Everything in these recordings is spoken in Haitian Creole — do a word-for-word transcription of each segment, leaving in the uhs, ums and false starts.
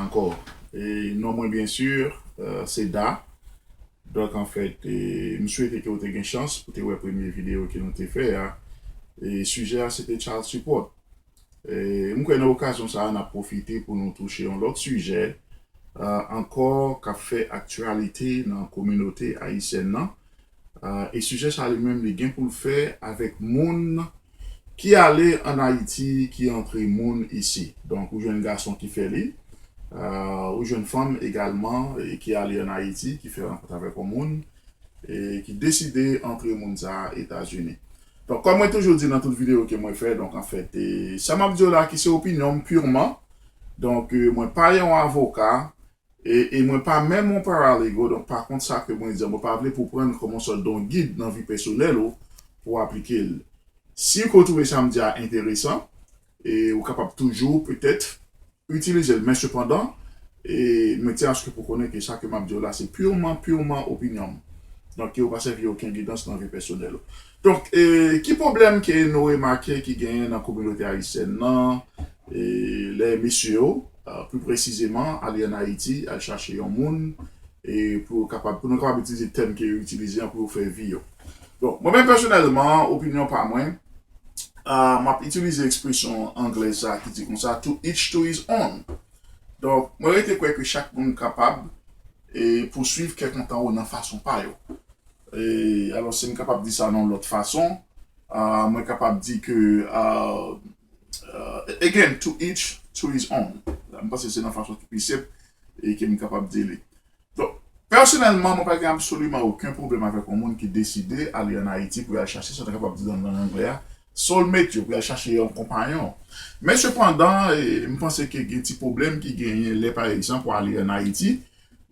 Ankò. E non mwen, byen si, se Da. Donk, anfèt, e, m swete ke w te gen chans pou te wè premye videyo ke nou te fè a. E sijè a, se te child support. E m kwè nan okazyon sa a, n ap pwofite pou nou touche yon lòt sijè, a, ankò, k ap fè aktyalite nan kominote ayisyèn nan. A, e sijè sa a li menm, li gen pou l fè avèk moun ki ale ann Ayiti, ki antre moun isi. Donk, ou jwenn gason ki fè li, a, ou jwenn fanm egalman, e, ki ale ann Ayiti, ki fè rankont avèk yon moun, e, ki deside antre moun sa a Etazini. Donk, kòm mwen toujou di nan tout videyo ke mwen fè, donk, anfèt, e, sa m ap di w la ki se opinyon m purman. Donk, e, mwen pa yon avoka, e, e mwen pa menm yon paralegal, donk, pa kont sa ke mwen di a, mwen pa vle pou pran l kòm yon sòt de yon gid nan vi pèsonèl ou pou w aplike l. Si ke w twouve sa m di a enteresan, e ou kapab toujou, petèt, itilize l. Men sepandan, e mwen tyen aske pou konnen ke sa ke m ap di w la, se purman, purman opinyon m. Donk, ke w pa sèvi okenn gidans nan vi pèsonèl ou. Donk, e, ki pwoblèm ke nou remake ki genyen nan kominote ayisyèn nan, e, lè mesye yo, a, pli presizeman, ale ann Ayiti, al chache yon moun, e pou yo kapab, pou nou kapab itilize tèm ke yo itilize an pou yo fè vi yo. Donk, mwen menm pèsonèlman, opinyon pa mwen, a, m ap itilize ekspresyon anglè sa ki di konsa, "To each to his own." Donk, mwen rete kwè ke chak moun kapab, e, pouswiv kè kontan yo nan fason pa yo. E, alò, si m kapab di sa nan yon lòt fason, a, mwen kapab di ke, a, a, again, "To each to his own." M panse se nan fason ki pi senp e ke m kapab di li. Donk, pèsonèlman, mwen pa gen absoliman okenn pwoblèm avèk yon moun ki deside ale ann Ayiti pou y al chache, sa nou kapab di nan lang anglè a, soulmate yo, pou y al chache yon konpayon. Men sepandan, e, m panse ke gen ti pwoblèm ki genyen lè, pa egzanp, w ale ann Ayiti,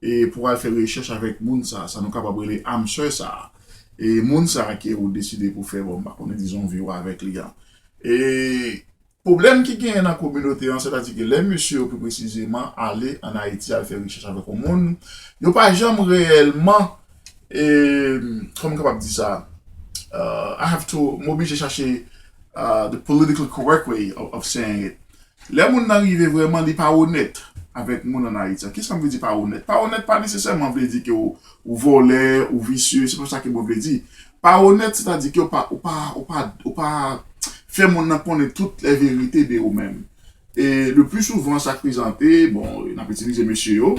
e pou w al fè rechèch avèk moun sa, sa nou kapab rele âme sœur sa. E moun sa ke ou deside pou fè, bon, m pa konnen, dizon, vi w avèk li a. E pwoblèm ki genyen nan kominote an, sètadi ke lè mesye yo, pli presizeman, ale ann Ayiti al fè rechèch avèk yon moun, yo pa janm reyèlman, e, kòman m kapab di sa? Uh, I have to, m oblije chache, uh, the politically correct way of, of saying it. Lè moun nan rive vrèman, li pa onèt avèk moun ann Ayiti. Kisa m vle di pa onèt? Pa onèt pa nesesèman vle di ke ou, ou vòlè, ou visye, se pa sa ke mwen vle di. Pa onèt, sètadi ke ou pa, ou pa, ou pa, ou pa fè moun nan konnen tout lè verite de ou menm. E le pli souvan, sa k prezante, bon, n ap itilize mesye yo.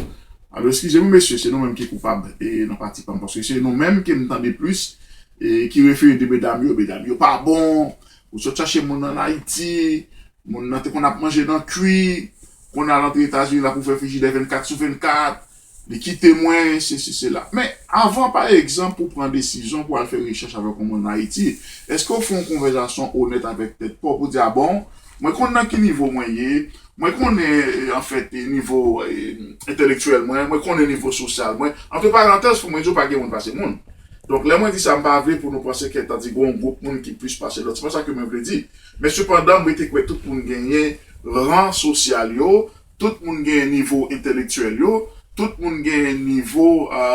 Alò, eskize m, mesye, se nou menm ki koupab, e nan pati pa m, paske se nou menm ke m tande plis, e ki refere de medam yo, medam yo pa bon, ou sot chache moun ann Ayiti, moun nan te konn ap manje nan kwi, konn al antre Etazini la pou fè frijidè vennkat sou vennkat, li kite mwen, sesi, sela. Men, avan, pa egzanp, ou pran desizyon pou al fè rechèch avèk yon moun ann Ayiti, èske w fè yon konvèsasyon onèt avèk tèt pa w pou di, a bon, mwen konn nan ki nivo mwen ye, mwen konnen, e, anfèt, e, nivo, e, entèlektyèl mwen, mwen konnen nivo sosyal mwen. Antre parantèz, pou mwen di w, pa gen moun pase moun. Donk, lè mwen di sa, m pa vle pou nou panse ke, tandis, gen yon gwoup moun ki plis pase lòt. Se pa sa ke mwen vle di. Men sepandan, mwen te kwè tout moun genyen ran sosyal yo, tout moun genyen nivo entèlektyèl yo, tout moun genyen nivo, e,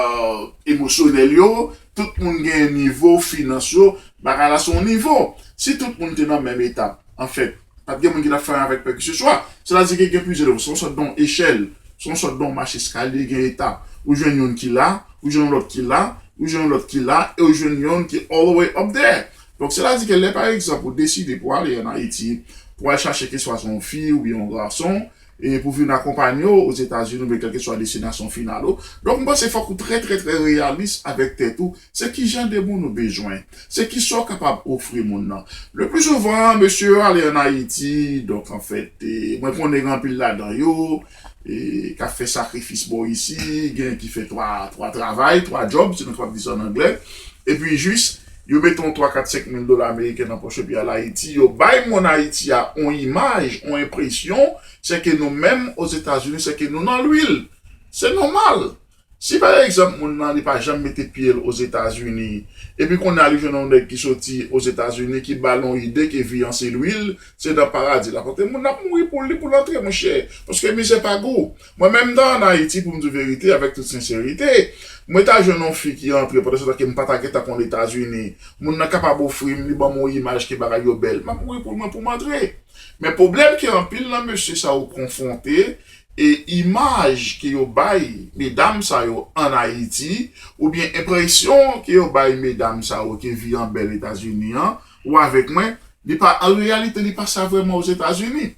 emosyonèl yo, tout moun genyen nivo finans yo. Bagay la se yon nivo. Si tout moun te nan menm etap, anfèt, pa t gen moun ki t ap fè anyen avèk pè ki se swa. Sètadi ke gen plizyè nivo. Se yon sòt de yon echèl, se yon sòt de yon mach eskalye, gen etap. Ou jwenn youn ki la, ou jwenn yon lòt ki la, ou jwenn yon lòt ki la, e ou jwenn youn ki all the way up there. Donk, sètadi ke lè, pa egzanp, ou deside pou ale ann Ayiti, pou al chache keswa se yon fi oubyen yon gason, e pou vin akonpanye w Ozetazini oubyen kèlkeswa destinasyon final ou. Donk, m panse fòk ou trè, trè, trè reyalis avèk tèt ou. Se ki jan de moun ou bezwen? Se kisa w kapab ofri moun nan? Le pli souvan, mesye yo ale ann Ayiti, donk, anfèt, e, mwen konnen gen anpil ladan yo, e, k ap fè sakrifis bò isi, gen ki fè twa, twa travay, twa djòb, si nou kapab di sa an anglè. Epi jis, yo mete yon twa, kat, senk mil dola ameriken nan pòch yo, epi al Ayiti, yo bay moun Ayiti a yon imaj, yon enpresyon, se ke nou menm, Ozetazini, se ke nou nan lwil. Se nòmal. Si, pa egzanp, moun nan, li pa janm mete pye l Ozetazini, epi kounye a li jwenn yon nèg ki soti Ozetazini, ki ba l yon ide ke vi an se lwil, se nan paradi l ap antre. Moun nan ap mouri pou li, pou l antre, monchè. Paske mizè pa gou. Mwen menm, m ta ann Ayiti, pou m di w verite, avèk tout senserite, mwen ta jwenn yon fi ki antre, pandan se tan ke m pa ta gentan konn Etazini, moun nan kapab ofri m, li ban m yon imaj ke bagay yo bèl, m ap mouri pou mwen pou m antre. Men pwoblèm ke anpil nan mesye sa yo konfwonte, e imaj ke yo bay medam sa yo ann Ayiti, oubyen enpresyon ke yo bay medam sa yo ke vi an bèl Etazini an, ou avèk mwen, li pa, an reyalite, li pa sa vrèman Ozetazini.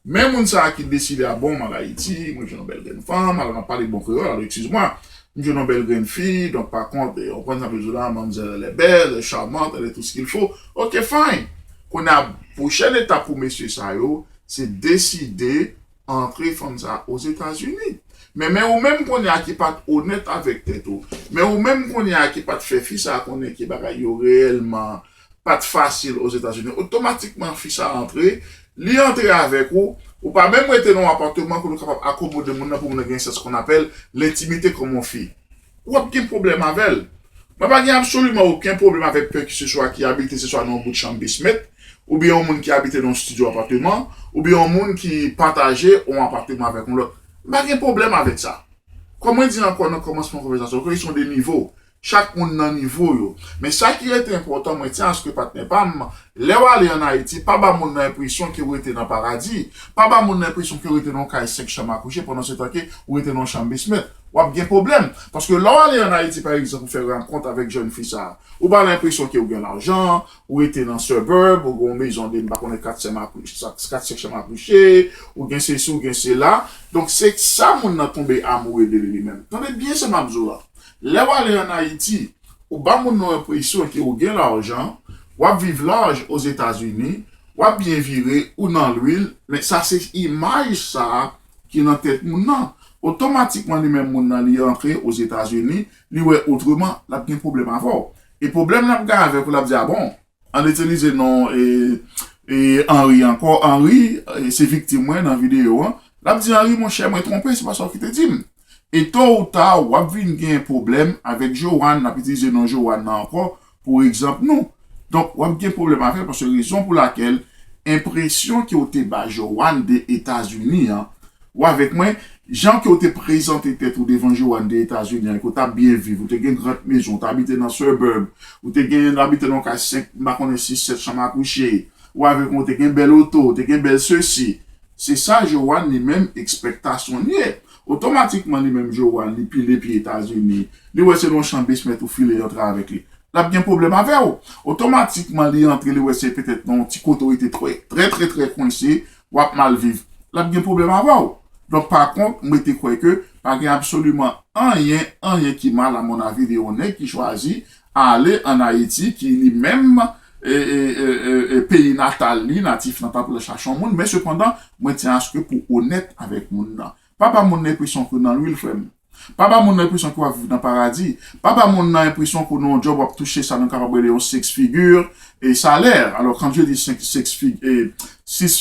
Men moun sa a ki deside, a bon, m al Ayiti, mwen jwenn yon bèl grenn fanm, alò m ap pale bon kreyòl, alò eskiz mwa, m jwenn yon bèl grenn fi, donk pa kont, eh, ou konprann sa m vle di w la, mademoiselle elle est belle, elle est charmante, elle est tout ce qu'il faut. Ok, fine. Kounye a, pwochèn etap pou mesye sa yo, se deside antre fanm sa a Ozetazini. Men, men ou menm kounye a ki pa t onèt avèk tèt ou, men ou menm kounye a ki pa t fè fi sa a konnen ke bagay yo reyèlman pa t fasil Ozetazini, otomatikman fi sa a antre, li antre avèk ou, ou pa menm rete nan yon apatman pou nou kapab akomode moun nan, pou moun nan gen sa se qu'on appelle l'intimité comme on fi. W ap gen pwoblèm avè l. Mwen pa gen absoliman okenn pwoblèm avèk kèlkeswa ki abite, se swa nan yon bout chanm basement, oubyen yon moun ki abite nan yon studio apatman, oubyen yon moun ki pataje yon apatman avèk yon lòt. M pa gen pwoblèm avèk sa. Kòm mwen di ankò nan kòmansman konvèsasyon, ke se yon de nivo. Chak moun nan nivo yo. Men sa ki rete enpòtan, mwen tyen aske patnè pa m, lè w ale ann Ayiti, pa ba moun nan enpresyon ke w rete nan paradi. Pa ba moun nan enpresyon ke w rete nan yon kay senk chanm a kouche, pandan se tan ke w rete nan yon chanm basement. W ap gen pwoblèm. Paske lè w ale ann Ayiti, pa egzanp, ou fè rankont avèk jèn fi sa a, ou ba l enpresyon ke w gen lajan, ou rete nan suburb, ou gen yon mezon de, m pa konnen, kat chanm a kouche, kat senk chanm a kouche, ou gen sesi, ou gen sela. Donk, se sa moun nan tonbe amoure de li, li menm. Tande byen sa m ap di w la. Lè w ale ann Ayiti, ou ba moun nan enpresyon ke ou gen lajan, w ap viv laj Ozetazini, w ap byen vire, ou nan lwil, men sa se imaj sa a ki nan tèt moun nan. Otomatikman, li menm moun nan, li antre Ozetazini, li wè otreman, l ap gen pwoblèm avè w. E pwoblèm l ap gen avèk ou, l ap di, a bon, ann itilize non e, e Henry ankò. Henry, e, se viktim mwen nan videyo an. L ap di, Henry, monchè, mwen twonpe, se pa sa w ki te di m. E to ou ta, w ap vin gen pwoblèm avèk Joanne, n ap itilize non Joanne nan ankò, pou egzanp nou. Donk, w ap gen pwoblèm avè l, paske rezon pou lakèl enpresyon ke w te ba Joanne de Etazini an, ou avèk mwen, jan ke w te prezante tèt ou devan Joanne de Etazini an, ke w t ap byen viv, ou te gen grand mezon, ou t abite nan suburb, ou te gen abite nan yon kay senk, m pa konnen, sis, sèt chanm a kouche, ou avèk mwen, ou te gen bèl oto, ou te gen bèl sesi. Se sa Joanne li menm, ekspektasyon l ye. Otomatikman, li menm Joanne, li pile pye Etazini, li wè se nan yon chanm basement ou file antre avèk li, l ap gen pwoblèm avè w. Otomatikman, li antre, li wè se petèt nan yon ti kote ou rete trè, trè, trè, trè kwense, w ap mal viv, l ap gen pwoblèm avè w. Donk, pa kont, mwen te kwè ke pa gen absoliman anyen, anyen ki mal, amonavi, de yon nèg ki chwazi ale ann Ayiti, ki li menm, e, e, e, e, e, peyi natal li, natif natal, pou l chache yon moun. Men sepandan, mwen tyen aske pou onèt avèk moun nan. Pa ba moun nan enpresyon ke w nan lwil, frè m. Pa ba moun nan enpresyon ke w ap viv nan paradi. Pa ba moun nan enpresyon ke w nan yon djòb w ap touche sa nou kapab rele yon six figure e salè. Alors, quand je dis cinq, six fig-, e, six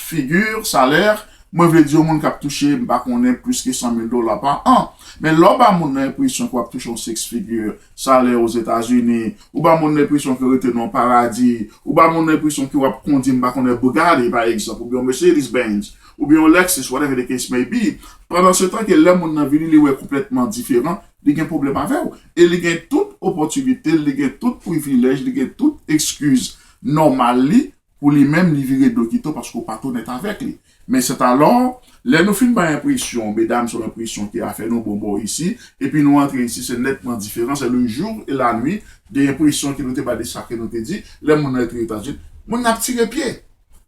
figure salè, mwen vle di yon moun k ap touche, m pa konnen, plis ke san mil dola pa an. Men lè w ba moun nan enpresyon ke w ap touche yon six figure salè Ozetazini, ou ba moun nan enpresyon ke w rete nan yon paradi, ou ba moun nan enpresyon ke w ap kondi, m pa konnen, Bugatti, pa egzanp, oubyen yon Mercedes Benz, oubyen yon Lexus, whatever the case may be, pandan se tan ke lè moun nan vini, li wè konplètman diferan, li gen pwoblèm avè w. E li gen tout opòtinite, li gen tout privilèj, li gen tout eskiz nòmal li pou li menm li vire do kite w paske w pa t onèt avèk li. Men sètalò, lè nou fin bay enpresyon, medam, se yon enpresyon ke afè nou bon bò isi, epi nou antre isi, se nètman diferan, c'est le jour et la nuit de enpresyon ke nou te bay de sa ke nou te di, lè moun nan antre Etazini, moun nan ap tire pye.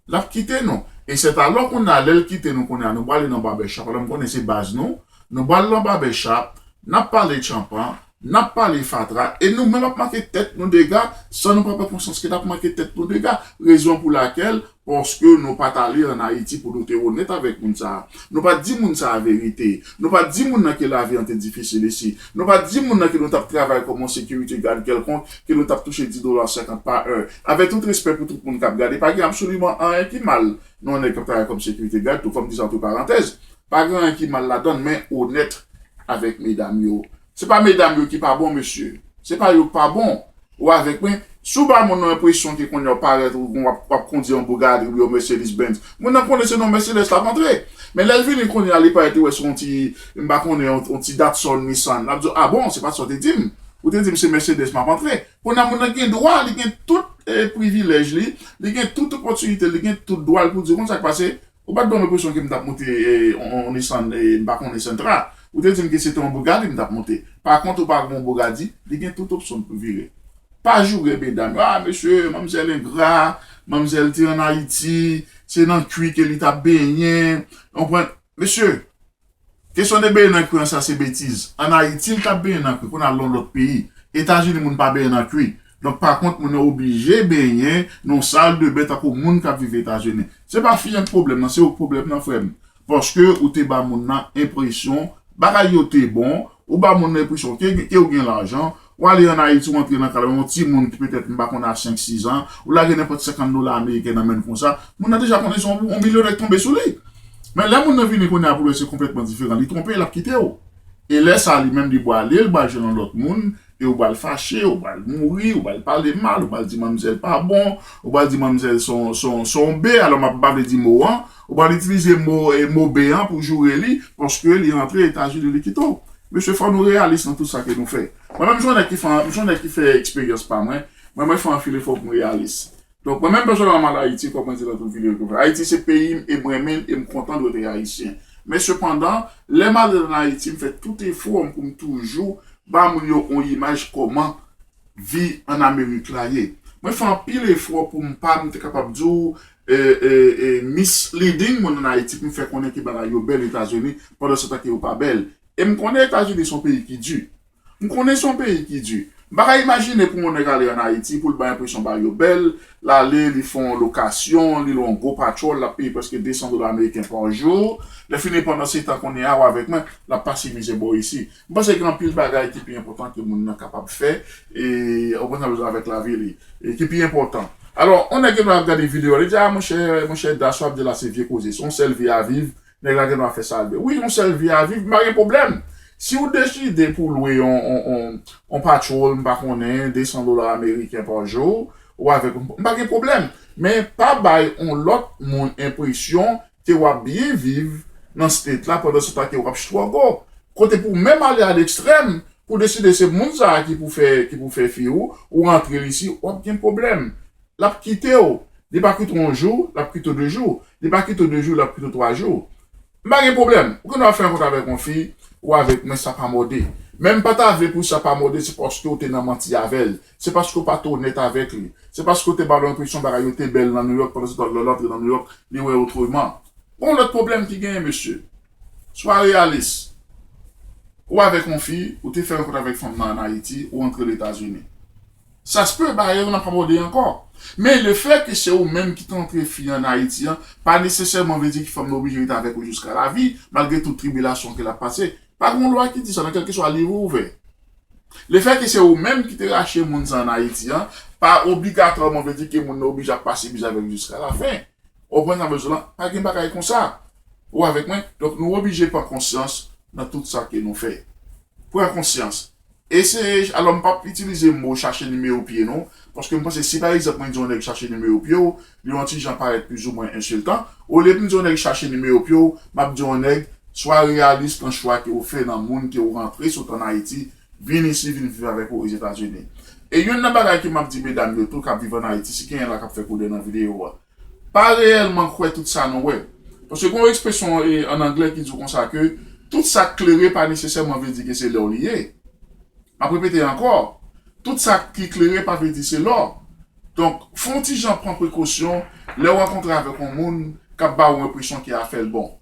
L ap kite nou. E sètalò kounye a, lè l kite nou kounye a, nou prale nan barbershop, alò m konnen se baz nou, nou pral nan barbershop, n ap pale tchanpan, n ap pale fatra, e nou menm ap manke tèt nou dega, san nou pa pran konsyans ke n ap manke tèt nou dega. Rezon pou lakèl, paske nou pa t ale ann Ayiti pou nou te onèt avèk moun sa a. Nou pa t di moun sa a verite. Nou pa t di moun nan ke lavi an te difisil isi. Nou pa t di moun nan ke nou t ap travay kòm yon security guard kèlkonk, ke nou t ap touche dis dola senkant pa è. Avèk tout respè pou tout moun k ap gade, pa gen absoliman anyen ki mal nan yon nèg k ap travay kòm security guard, tou fò m di sa antre parantèz. Pa gen anyen ki mal ladan l, men onèt avèk medam yo. Se pa medam yo ki pa bon, mesye. Se pa yo k pa bon. Ou avèk mwen? Si w ba moun nan enpresyon ke kounye a w parèt, ou w ap, w ap kondi yon Bugatti oubyen yon Mercedes Benz, moun nan konnen se nan yon Mercedes l ap antre. Men lè l vini kounye a, li parèt, li wè se yon ti, m pa konnen, yon, yon ti Datsun, Nissan. L ap di w, a bon, se pa sa w te di m. Ou te di m se Mercedes m ap antre. Kounye a, moun nan gen dwa, li gen tout, eh, privilèj li, li gen tout opòtinite, li gen tout dwa l pou di w konn sa k pase, Ou pa t ban m enpresyon ke m t ap monte, e, on, on Nissan, e, m pa konnen Sentra. Ou te di m ke se te yon Bugatti m t ap monte. Pa kont, ou pa gen yon Bugatti, li gen tout opsyon pou vire. Pa joure medam yo. Ah, mesye, manmzèl engra, manmzèl te ann Ayiti, se nan kwi ke li t ap benyen. Ou konprann? Mesye, kesyon de benyen nan kwi an, sa se betiz. Ann Ayiti, li t ap benyen nan kwi, kounye a l nan lòt peyi. Etazini, moun pa benyen nan kwi. Donk, pa kont, moun nan oblije benyen nan sal de ben tankou moun k ap viv Etazini. Se pa fi an k pwoblèm nan, se ou k pwoblèm nan, frè m. Paske ou te ba moun nan enpresyon, bagay yo te bon, ou ba moun nan enpresyon ke, ke ou gen lajan, ou ale ann Ayiti, ou antre nan kay la, yon timoun ki petèt, m pa konn, a senk, sis an, ou lage nenpòt senkant dola ameriken nan men l konsa, moun nan deja konnen se yon, yon milyonè k tonbe sou li. Men lè moun nan vini kounye a pou l wè se konplètman diferan, li twonpe, l ap kite w. E lè sa, li menm, li pral ale, li pral jwenn yon lòt moun, e ou pral fache, ou pral mouri, ou pral pale mal, ou pral di manmzèl pa bon, ou pral di manmzèl se yon, se yon, se yon be, alò m ap, m pa vle di mo an, ou pral itilize mo, e, mo be an pou joure li, paske li antre Etazini, li kite w. Mesye, fò nou reyalis nan tout sa ke nou fè. Mwen menm, m se yon nèg ki fè, m se yon nèg ki fè eksperyans pa mwen. Mwen, mwen fè anpil efò pou m reyalis. Donk, mwen menm, pèsonèlman, m al Ayiti, kòm mwen di nan tout videyo ke m fè. Ayiti se peyi m, e m renmen l, e m kontan de rete ayisyen. Men sepandan, lè m al ann Ayiti, m fè tout efò m pou m toujou ba moun yo yon imaj kòman vi ann Amerik la ye. Mwen fè anpil efò pou m pa, m te kapab di w, e, e, e, misleading moun ann Ayiti pou m fè konnen ke bagay yo bèl Etazini, pandan se tan ke yo pa bèl. E m konnen Etazini se yon peyi ki di. M konnen se yon peyi ki di. M pa ka imajine pou yon nèg ale ann Ayiti, pou l bay enpresyon bagay yo bèl, l ale, li fè yon lokasyon, li lwe yon gwo patròl, l ap peye prèske de san dola ameriken pa jou. Lè fini, pandan se tan kounye a, ou avèk mwen, l ap pase mizè bò isi. M panse gen anpil bagay ki pi enpòtan ke moun nan kapab fè, e, ou konn sa bezwen avèk lavi li, e ki pi enpòtan. Alò, yon nèg ki ap gade videyo a, li di, "Ah, monchè, monchè, Da, sa w ap di la, se vye koze. Se yon sèl vi a viv, nèg la gen dwa fè sa l vle." Wi, yon sèl vi a viv, m pa gen pwoblèm. Si w deside pou w lwe yon, yon, yon, yon patròl, m pa konnen, de san dola ameriken pa jou, ou avèk, m pa gen pwoblèm. Men pa bay yon lòt moun enpresyon ke w ap byen viv nan state la pandan se tan ke w ap struggle. Kote pou w menm ale a lekstrèm, pou w deside se moun sa a ki pou fè, ki pou fè fi ou, ou antre l isi, w ap gen pwoblèm. L ap kite w. Li pa kite w yon jou, l ap kite w de jou. Li pa kite w de jou, l ap kite w twa jou. M pa gen pwoblèm. Ou gen dwa fè rankont avèk yon fi, ou avèk mwen, sa pa mòde. Men m pa ta vle pou sa pa mòde, se paske w te nan manti avè l. Se paske w pa te onèt avèk li. Se paske w te ba l yon enpresyon bagay yo te bèl nan Nouyòk, pandan se tan lè l antre nan Nouyòk, li wè otreman. Gon lòt pwoblèm ki genyen, mesye. Swa reyalis. Ou avèk yon fi, ou te fè rankont avèk fanm nan ann Ayiti, ou antre Letazini. Sa se pe, bagay yo nan pa mòde ankò. Men lefètke se ou menm ki te antre fi an Ayiti an, pa nesesèman vle di ke fanm nan oblije rete avèk ou jiska lavi, malgre tout tribilasyon ke l ap pase. Pa gen yon lwa ki di sa nan kèlkeswa liv ou ouvè. Lefètke se ou menm ki te rache moun sa ann Ayiti an, pa obligatwaman vle di ke moun nan oblije ap pase mizè avèk jiska lafen. Ou konprann sa m vle di w la? Pa gen bagay konsa. Ou avèk mwen? Donk, nou oblije pran konsyans nan tout sa ke nou fè. Pran konsyans. Eseye, alò, m p ap itilize mo chache nimewo pye non, paske m panse si, pa egzanp, mwen di yon nèg chache nimewo pye w, li yon ti jan parèt plizoumwen ensiltan. Olye pou m di yon nèg chache nimewo pye w, m ap di yon nèg, swa reyalis nan chwa ke w fè nan moun ke w rantre sot ann Ayiti, vin isi, vin viv avèk ou Ozetazini. E youn nan bagay ke m ap di medam yo tou k ap viv ann Ayiti, si genyen la k ap fè koudè nan videyo a, pa reyèlman kwè tout sa nou wè. Paske gen yon ekspresyon, e, ann anglè ki di w konsa ke tout sa k klere pa nesesèman vle di ke se lò li ye. M ap repete ankò, tout sa ki klere pa vle di se lò. Donk, fè yon ti jan pran prekosyon lè w rankontre avèk yon moun k ap ba w enpresyon ke afè l bon.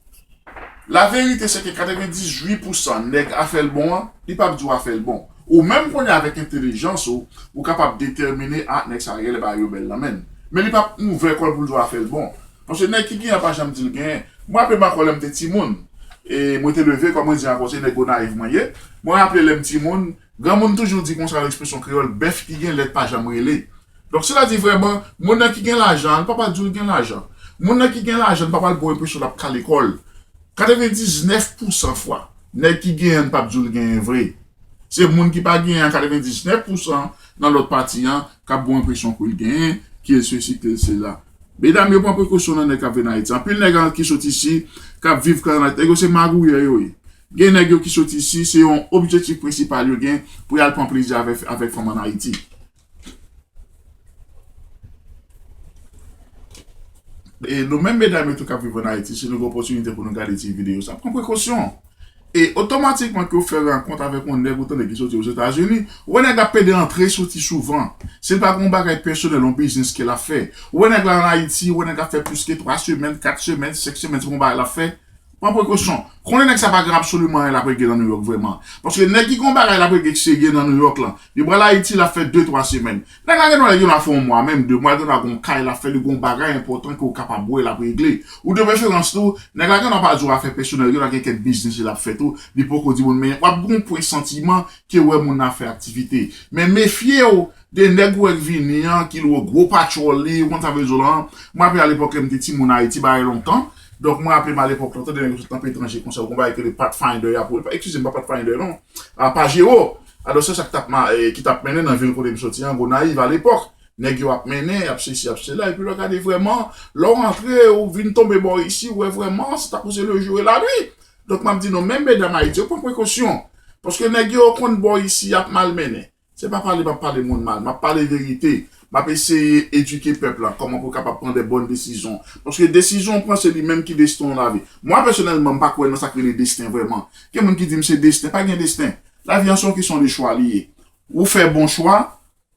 Laverite se ke katrevendizuit pousan nèg afè l bon an, li p ap di w afè l bon. Ou menm konnen avèk entèlijans ou, ou kapab detèmine, a, nèg sa a genlè bagay yo bèl nan men l. Men li p ap ouvè kò l pou l di w afè l bon. Paske nèg ki genyen an pa janm di l genyen. Mwen raple m ankò lè m te timoun. E mwen te leve, kòm mwen di ankò, se nèg Gonayiv mwen ye. Mwen raple lè m timoun, granmoun toujou di konsa nan ekspresyon kreyòl, bèf ki gen lèt pa janm rele. Donk, sètadi vrèman, moun nan ki gen lajan an, li p ap al di w l gen lajan. Moun nan ki gen lajan, li p ap al ba w enpresyon l ap kale kò l. Katrevendiznèf pousan fwa, nèg ki genyen an p ap di w l genyen vre. Se moun ki pa genyen an, katrevendiznèf pousan nan lòt pati an, k ap ba w enpresyon ke l genyen, ke l sesi, ke l sela. Medam yo pran prekosyon nan nèg k ap vin Ayiti. Anpil nèg an ki sot isi, k ap viv Kanada, nèg yo se magouyè yo ye. Gen nèg yo ki sot isi, se yon objektif prensipal yo gen pou y al pran plezi avèk, avèk fanm ann Ayiti. E nou menm medam yo tou k ap viv ann Ayiti, si nou gen opòtinite pou nou gade ti videyo sa, pran prekosyon. E otomatikman ke w fè rankont avèk yon nèg ou tande ki soti Ozetazini, ou wè nèg la pede antre soti souvan. Si l pa gen yon bagay pèsonèl, yon biznis ke l ap fè. Ou wè nèg la ann Ayiti, ou wè nèg la fè plis ke twa semèn, kat semèn, senk semèn, se pa yon bagay l ap fè. Pran prekosyon. Konnen nèg sa pa gen absoliman anyen l ap regle nan Nouyòk vrèman. Paske nèg ki gen yon bagay l ap regle ki serye nan Nouyòk lan, li pral Ayiti, l ap fè de, twa semèn. Nèg la gen dwa, gen dwa fè yon mwa, menm de mwa, l gen dwa gen yon kay l ap fè, li gen yon bagay enpòtan ke w kapab wè l ap regle. Ou de preferans tou, nèg la gen dwa pa di w afè pèsonèl, gen dwa gen kèk biznis li ap fè tou, li poko di moun, men w ap gen yon pwen santiman ke wè moun nan ap fè aktivite. Men mefye w de nèg ou wè k vini an, ki lwe gwo patwòl li, ou konn sa vle di w lan. Mwen raple alepòk lè m te timoun Ayiti, bagay lontan. Donk, mwen raple m alepòk lontan, de nèg yo sot nan peyi etranje konsa, ou konn bagay ki rele Pathfinder, y ap, eskize m, pa Pathfinder non, a Pajero. Alò, se sa ki t ap ma-, eh, ki t ap mennen nan vil kote m soti an, Gonayiv, alepòk. Nèg yo ap mennen, y ap sesi, y ap sela, epi lè w gade vrèman, lè w rantre, ou vin tonbe bò isi, ou wè vrèman, se tankou se le jour et la nuit. Donk, m ap di nou, menm medam Ayiti yo, pran prekosyon. Paske nèg yo konn bò isi, y ap mal mennen. Se pa pale m ap pale moun mal, m ap pale verite. M ap eseye edike pèp la kòman pou kapab pran de bòn desizyon. Paske desizyon w pran, se li menm ki desten w lavi. Mwen, pèsonèlman, m pa kwè nan sa k rele desten vrèman. Gen moun ki di m se desten, pa gen desten. Lavi an se yon kesyon de chwa li ye. Ou fè bon chwa,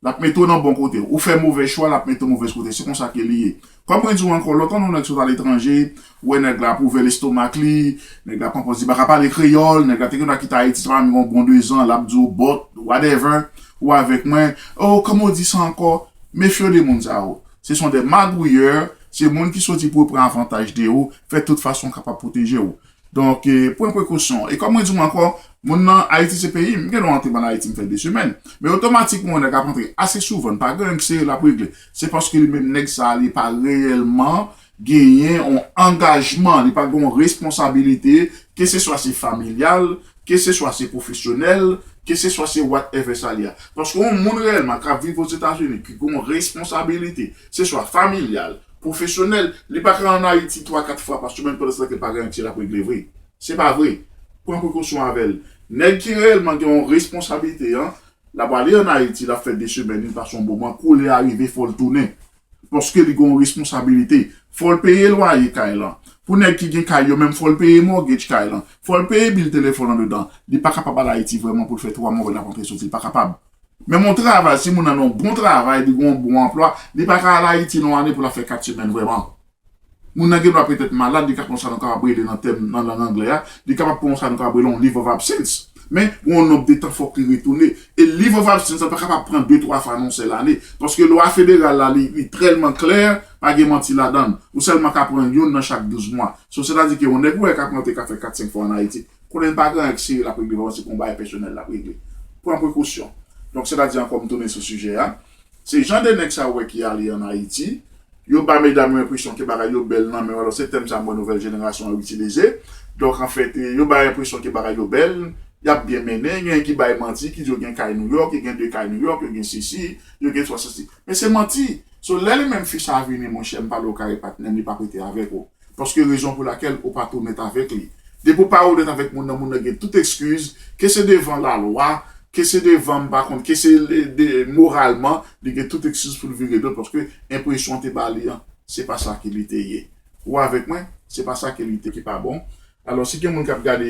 l ap mete w nan bon kote. Ou fè movè chwa, l ap mete w movèz kote. Se konsa ke li ye. Kòm mwen di w ankò, lontan yon nèg sot aletranje, ou wè nèg la ap ouvè lestomak li, nèg la pran pòz li pa ka pale kreyòl, nèg la te gen dwa kite Ayiti, sa pa menm yon bon de zan, l ap di w bòt, whatever, ou avèk mwen. Oh, kòman w di sa ankò? Mefye w de moun sa yo. Se sont des magouilleurs, se moun ki soti pou yo pran avantaj de ou, fè tout fason kapab pwoteje w. Donk, eh, pran prekosyon. E kòm mwen di w ankò, moun nan Ayiti se peyi m, m gen dwa antre ban Ayiti, m fè de semèn. Men otomatikman, yon nèg ap antre ase souvan, pa gen anyen ki serye l ap regle. Se paske li menm nèg sa a, li pa reyèlman genyen yon angajman, li pa gen yon responsabilite, keseswa se familyal, keseswa se pwofesyonèl, keseswa se whatever sa li a. Paske yon moun reyèlman k ap viv Ozetazini, ki gen yon responsabilite, se swa familyal, pwofesyonèl, li pa ka ann Ayiti twa, kat fwa pa semèn pandan se tan ke l pa gen anyen ke l ap regle vre. Se pa vre. Pran prekosyon avè l. Nèg ki reyèlman gen yon responsablite an, l ap ale ann Ayiti, l ap fè de semèn, li pase yon moman, kou lè a rive, fò l tounen. Paske li gen yon responsablite. Fò l peye lwaye kay lan. Pou nèg ki gen kay yo menm, fò l peye mortgage kay lan. Fò l peye bil telefòn andedan. Li pa kapab al Ayiti vrèman pou l fè twa mwa, l ap antre soti, li pa kapab. Menm yon travay, si moun nan nan yon bon travay, li gen yon bon anplwa, li pa ka al Ayiti nan yon ane pou l ap fè kat semèn vrèman. Moun nan gen dwa petèt malad, li ka pran sa nou kapab rele nan tèm, nan lang anglè a, li kapab pran sa nou kapab rele yon leave of absence. Men, gen yon nonb de tan fòk li retounen. E leave of absence la pa kapab pran de, twa fwa nan yon sèl ane. Paske lwa federal la, li, li tèlman klè, pa gen manti ladan l. Ou sèlman ka pran youn nan chak douz mwa. So, sètadi ke yon nèg ou wè k ap rantre, k ap fè kat, senk fwa ann Ayiti, konnen l pa gen anyen k serye l ap regle vrèman, se pa yon bagay pèsonèl l ap regle. Pran prekosyon. Donk, sètadi ankò m tounen sou sijè a. Se jan de nèg sa ou wè ki ale ann Ayiti, yo ba medam yo enpresyon ke bagay yo bèl nan men yo. Alò, se tèm sa m wè nouvèl jenerasyon an itilize. Donk, anfèt, eh, yo ba enpresyon ke bagay yo bèl, y ap byen mennen, gen ki bay manti, ki di yo gen kay Nouyòk, yo gen de kay Nouyòk, yo gen sesi, yo gen twa sesi. Men se manti. So, lè li menm fi sa vini, monchè, m pale w kare patnè m, li p ap rete avèk ou. Paske rezon pou lakèl ou pa t onèt avèk li. Depi w pa onèt avèk moun nan, moun nan gen tout ekskiz, ke se devan lalwa, ke se devan m pa konn, ke se le- de- moralman, li gen tout ekskiz pou l vire do l, paske enpresyon te ba li an, se pa sa ke li te ye. Ou avèk mwen? Se pa sa ke li te ki pa bon. Alò, si gen moun k ap gade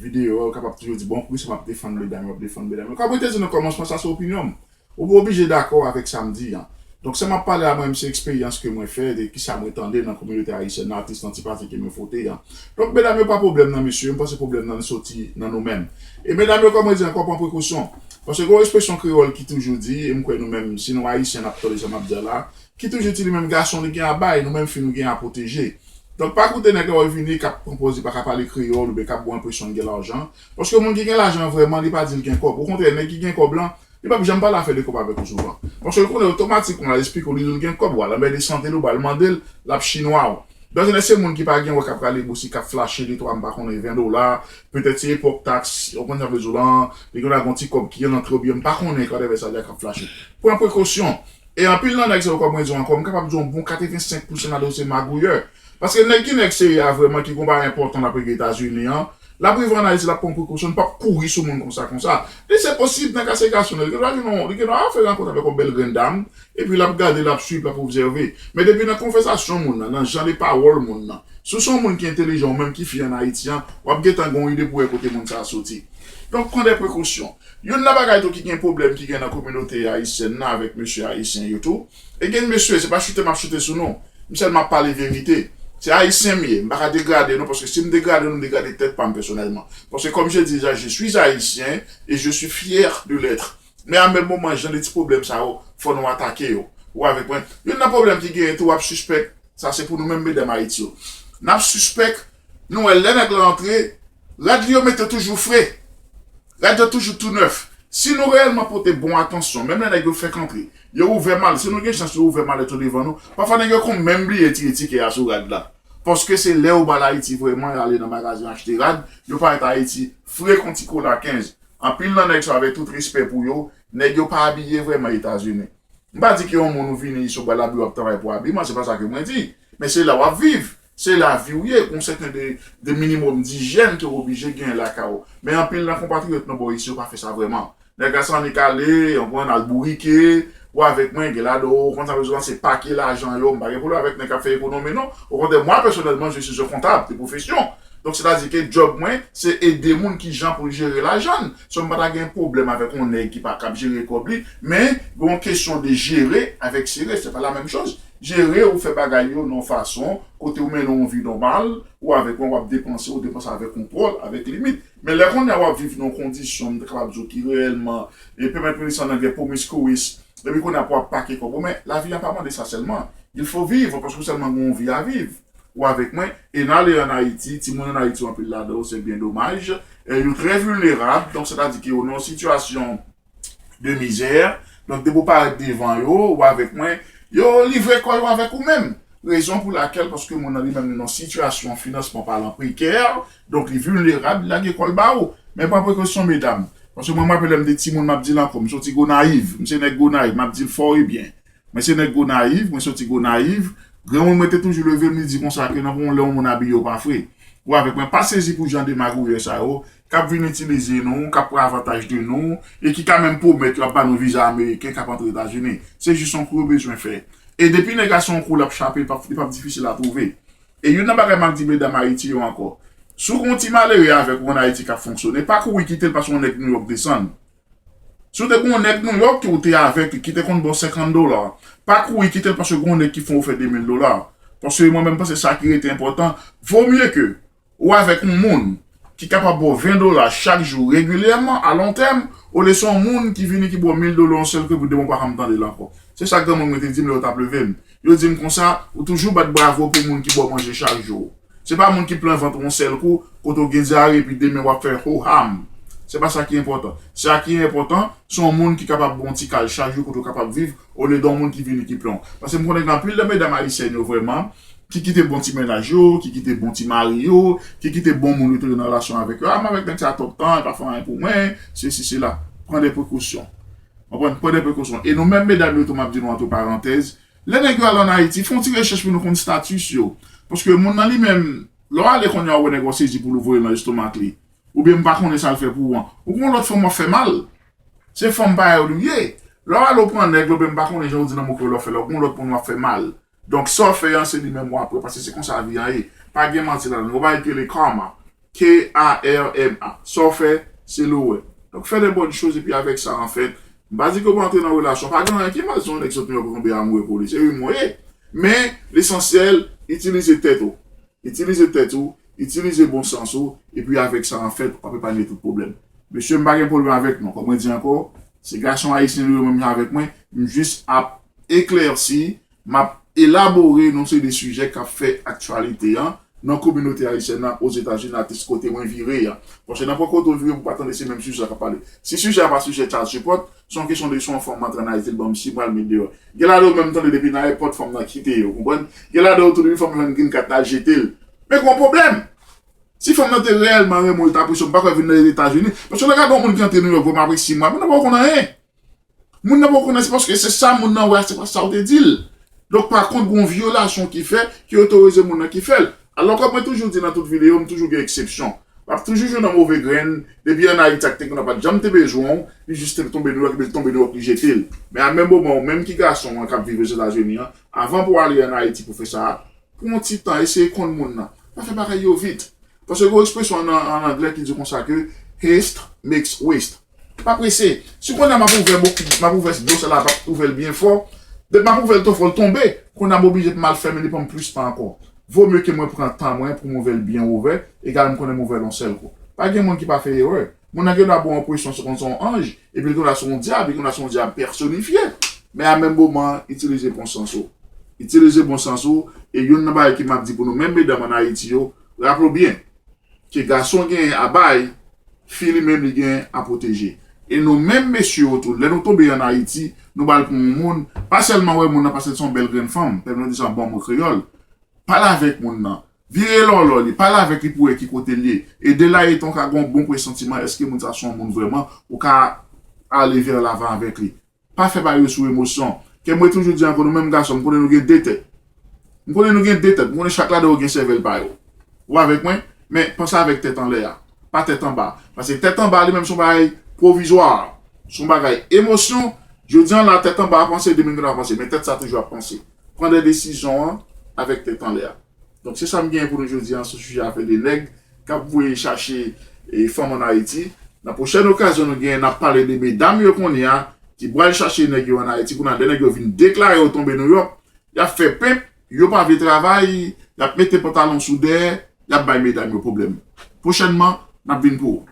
videyo a, ou kapab toujou di, bon, poukisa m ap defann medam yo, m ap defann medam yo. Kòm mwen te di nan kòmansman, sa se opinyon m. Ou pa oblije dakò avèk sa m di an. Donk, sa m ap pale a mwen, se eksperyans ke mwen fè, de kisa mwen tande nan kominote ayisyèn, atis antipati ke mwen fwote an. Donk, medam yo pa pwoblèm nan mesye, m panse pwoblèm nan soti nan nou menm. E medam yo, kòm mwen di ankò, pran prekosyon. Paske gen yon ekspresyon kreyòl ki toujou di, e m kwè nou menm, si nou ayisyen, n ap tande sa m ap di a la, ki toujou di li menm gason li gen a bay, nou menm fi nou gen a pwoteje. Donk, pa koute nèg la wè vini k ap pran pòz li pa ka pale kreyòl oubyen k ap ba w enpresyon l gen lajan. Paske moun ki gen lajan vrèman, li pa di l gen kòb. Okontrè, nèg ki gen kòb lan, li p ap janm pale afè de kòb avèk ou souvan. Paske l konnen otomatikman, l al esplike w, li di w l gen kòb, w al anmède sante l, ou pral mande l, l ap chinwa w. Donk, se moun ki pa gen, wè k ap rale bousi, k ap flache de twa, m pa konnen, ven dola, petèt se epòk taks, ou konn sa m vle di w lan, li gen lagon ti kòb ki rantre oubyen m pa konnen, whatever sa l ye a k ap flache. Pran prekosyon. E anpil nan nèg sa yo, kòm mwen di w ankò, m kapab di w yon bon katrevensenk pousan nan dosye magouyè. Paske nèg ki nèg serye a vrèman, ki gen yon bagay enpòtan l ap regle Etazini an, L ap rive ann Ayiti, l ap pran prekosyon, li p ap kouri sou moun konsa, konsa. Li se posib, nèg la se gason, li gen dwa gen yon, li gen dwa fè rankont avèk yon bèl grenn dam, epi l ap gade, l ap swiv, l ap obsève. Men depi nan konvèsasyon moun nan, nan jan de pawòl moun nan, si w se yon moun ki entelijan, ou menm ki fi ann Ayiti an, w ap gentan gen yon ide pou wè kote moun sa a soti. Donk, pran de prekosyon. Youn nan bagay tou ki gen pwoblèm ki gen nan kominote ayisyèn nan avèk mesye ayisyen yo tou, e gen mesye, se pa chite m ap chite sou nou, m sèlman ap pale verite. Se ayisyen m ye, m pa ka degrade nou, paske si m degrade nou, m degrade tèt pa m pèsonèlman. Paske, comme je dis déjà, je suis haïtien et je suis fier de l'être. Men a menm moman, jan de ti pwoblèm sa yo, fò nou atake yo. Ou avèk mwen? Youn nan pwoblèm ki genyen tou, w ap sispèk, sa se pou nou menm medam Ayiti yo. N ap sispèk, nou wè lè nèg la antre, rad li yo mete toujou fre. Rad yo toujou tou nèf. Si nou reyèlman pote bon atansyon, menm lè nèg yo fèk antre, yo ouvè mal, si nou gen chans yo ouvè malèt yo devan nou, pafwa nèg yo konn menm bliye tire tikè a sou rad la. Paske se lè yo ba l Ayiti vrèman, y ale nan magazen achte rad, yo parèt Ayiti fre kon ti kola kenz. Anpil nan nèg sa, avèk tout respè pou yo, nèg yo pa abiye vrèman Etazini. M pa di ke yon moun ou vini isi ou pral abiye w ap travay pou abiman, se pa sa ke mwen di. Men se la w ap viv, se lavi w ye, gon sèten de, de minimòm dijyèn ke w oblije genyen lakay ou. Men anpil nan konpatriyòt nou bò isi yo pa fè sa vrèman. Nèg la se annik ale, yon pran al bourike, ou avèk mwen, gen ladan w konn sa bezwen se pake lajan yo, m pa gen pwoblèm avèk nèg k ap fè ekonomi non. Okontrè, mwen pèsonèlman, je suis un comptable de profession. Donk, sètadi ke djòb mwen, se ede moun ki jan pou l jere lajan l. So, m pa ta gen pwoblèm avèk yon nèg ki pa kab jere kòb li, men gen yon kesyon de jere avèk sere, se pa la menm choz. Jere, ou fè bagay yo nan yon fason, kote ou mennen yon vi nòmal, ou avèk mwen, w ap depanse, ou depanse avèk kontwòl, avèk limit. Men lè kounye a w ap viv nan yon kondisyon, m ta kapab di w ki reyèlman, e pèmèt mwen di sa an anglè, promiscuous, epi kounye a pou w ap pake kòb ou, men lavi a pa mande sa sèlman. Il faut vivre, paske ou sèlman gen yon vi a viv. Ou avèk mwen? E n ale ann Ayiti, timoun ann Ayiti, anpil ladan yo, se byen domaj. E yo trè vilnerab, donk sètadi ke yo nan yon sitiyasyon de mizè. Donk, depi w parèt devan yo, ou avèk mwen, yo livre kò yo avèk ou menm. Rezon pou lakèl, paske moun nan li menm li nan sitiyasyon finansman palan prekè, donk li vilnerab, li lage kò l ba ou. Men pran prekosyon, medam. Paske mwen, m raple lè m te timoun, m ap di l ankò, m soti Gonayiv, m se nèg Gonayiv, m ap di l fò e byen. Mwen se nèg Gonayiv, mwen soti Gonayiv. Granmoun mwen te toujou leve m, li di konsa ke nan yon lè yon moun abiye w pa fre. Ou avèk mwen, pa sezi pou jan de magouyè sa yo, k ap vin itilize nou, k ap pran avantaj de nou, e ki ka menm pwomèt yo ap ba nou viza ameriken k ap antre Etazini. Se jis yon kou yo bezwen fè. E depi nèg la se yon kou l ap chape, li p ap, li p ap difisil a twouve. E youn nan bagay m ap di medam Ayiti yo ankò, si w gen yon ti malere avèk ou ann Ayiti k ap fonksyone, pa kouri kite l paske yon nèg Nouyòk desann. Si w te gen yon nèg Nouyòk ke w te avèk li, ki te konn ba w senkant dola, pa kouri kite l paske gen yon nèg ki fè w fè de mil dola. Paske mwen menm, m panse sa ki rete enpòtan, vo mye ke ou avèk yon moun ki kapab ba w ven dola chak jou regilyèman, a lon tèm, olye se yon moun ki vini ki ba w mil dola yon sèl kou, epi demen w pa janm tande l ankò. Se sa granmoun mwen te di m lè yo t ap leve m. Yo di m konsa, ou toujou bat bravo pou moun ki ba w manje chak jou. Se pa moun ki plen vant ou yon sèl kou, kote w gen dyare, epi demen w ap fè ho-ham. Se pa sa ki enpòtan. Sa ki enpòtan, se yon moun ki kapab ba w yon ti kal chak jou, kote w kapab viv, olye de yon moun ki vini ki plen w. Paske m konnen gen anpil de medam ayisyèn yo vrèman, ki kite bon ti mennaj yo, ki kite bon ti mari yo, ki kite bon moun yo te gen nan relasyon avèk yo. A, m avèk nèg sa twòp tan, li pa fè anyen pou mwen, sesi, sela. Pran de prekosyon. Konprann? Pran de prekosyon. E nou menm medam yo tou, m ap di nou antre parantèz, lè nèg yo al ann Ayiti, fè yon ti rechèch pou nou konn status yo. Paske moun nan li menm, lè w ale kounye a, ou wè nèg w ap sezi pou l ou voye l nan lestomak li. Oubyen m pa konnen sa l fè pou ou an. Ou gen yon lòt fanm w ap fè mal. Se fanm parèy ou li ye. Lè w ale w pran nèg la, oubyen m pa konnen jan w di nan mo kreyòl w ap fè la, ou gen yon lòt moun w ap fè mal. Donk, sa w fè an, se li menm w ap wè, paske se konsa vi an ye. Pa gen manti ladan l. Yon bagay ki rele karma. K A R M A. Sa w fè, se li w wè. Donk, fè de bòn choz, epi avèk sa, anfèt, m pa di ke w pa antre nan relasyon. Pa gen anyen ki mal si yon nèg sot Nouyòk ou tonbe amoure pou li. Se rimò ye. Men, lesansyèl, itilize tèt ou. Itilize tèt ou, itilize bon sans ou, epi avèk sa, anfèt, w ap epanye tout pwoblèm. Mesye, m pa gen pwoblèm avèk nou. Kòm mwen di ankò, se gason ayisyen nou yo menm jan avèk mwen, m jis ap eklèsi, m ap elabore yon seri de sijè k ap fè aktyalite an nan kominote ayisyèn nan Ozetazini, atis kote mwen vire an. Paske nenpòt kote w vire, ou pa tande se menm sijè a k ap pale. Si sijè a pa sijè child support, se yon kesyon de si yon fanm antre ann Ayiti, l ban m si mwa, l met deyò. Gen ladan yo menm tande depi nan ayewopò fanm nan kite yo, konprann? Gen ladan yo tou depi fanm nan jwenn green card, l al jete l. Men gen yon pwoblèm. Si fanm nan te reyèlman renmen w, li t apresye w, m pa kwè vin nan Etazini. Paske lè w gade yon moun ki antre Nouyòk vrèman apre sis mwa, moun nan poko konn anyen. Moun nan poko konn anyen, se paske se sa moun nan wè a, se pa sa w te di l. Donk, pa kont, gen yon vyolasyon ki fè, ki otorize moun nan ki fè l. Alò, kòm mwen toujou di nan tout videyo, m toujou gen eksepsyon. W ap toujou jwenn yon move grenn, depi ann Ayiti ak te konn pa t janm te bezwen w, li jis te tonbe Nouyòk, epi l tonbe Nouyòk, li jete l. Men a menm moman, ou menm ki gason an k ap viv Ozetazini an, avan pou w ale ann Ayiti pou fè sa a, pran yon ti tan, eseye konn moun nan. Pa fè bagay yo vit. Paske gen yon ekspresyon an, an anglè ki di konsa ke haste makes waste. Pa prese. Si kounye a m ap ouvè, m ap ouvè dlo sa la, m ap ouvè l byen fò. Depi m ap ouvè l twò fò, l tonbe. Kounye a m oblije pou m al fèmen li, pran m plis tan ankò. Vo mye ke mwen pran tan mwen pou m ouvè l byen ouvè, egal m konnen m ouvè l yon sèl kou. Pa gen moun ki pa fè erè. Moun nan gen dwa ba w enpresyon se konn se yon anj, epi l gen dwa se yon dyab, li gen dwa se yon dyab pèsonifye. Men a menm moman, itilize bon sans ou. Itilize bon sans ou, e youn nan bagay ke m ap di pou nou menm medam ann Ayiti yo, raple w byen, ke gason genyen a bay, fi li menm li genyen a pwoteje. E nou menm mesye yo tou, lè nou tonbe ann Ayiti, nou ba l pou yon moun, pa sèlman wè moun nan paske l se yon bèl grenn fanm, pèmèt nou di sa an bon mo kreyòl, pale avèk moun nan, vire lòlò li, pale avèk li pou wè ki kote l ye. E de la etan w ka gen yon bon presantiman, èske moun sa se yon moun vrèman, ou ka ale vè lavan avèk li. Pa fè bagay yo sou emosyon. Ke mwen toujou di ankò, nou menm gason, m konnen nou gen de tèt. M konnen nou gen de tèt. M konnen chak ladan yo gen sèvèl pa yo. Ou avèk mwen? Men panse avèk tèt anlè a. Pa tèt anba. Paske tèt anba li menm se yon bagay pwovizwa. Se yon bagay emosyon. Jodi an la, tèt anba ap panse, demen gen dwa panse. Men tèt sa toujou ap panse. Pran de desizyon an avèk tèt anlè a. Donk, se sa m gen pou nou jodi an sou sijè afè de nèg k ap voye chache e, fanm ann Ayiti. Nan pwochèn okazyon nou genyen, n ap pale de medam yo kounye a ki pral chache nèg yo ann Ayiti. Kounye a, lè nèg yo vin deklare yo tonbe Nouyòk, y ap fè penp, yo pa vle travay, y ap mete pantalon sou dèyè, y ap bay medam yo pwoblèm. Pwochènman, n ap vin pou ou.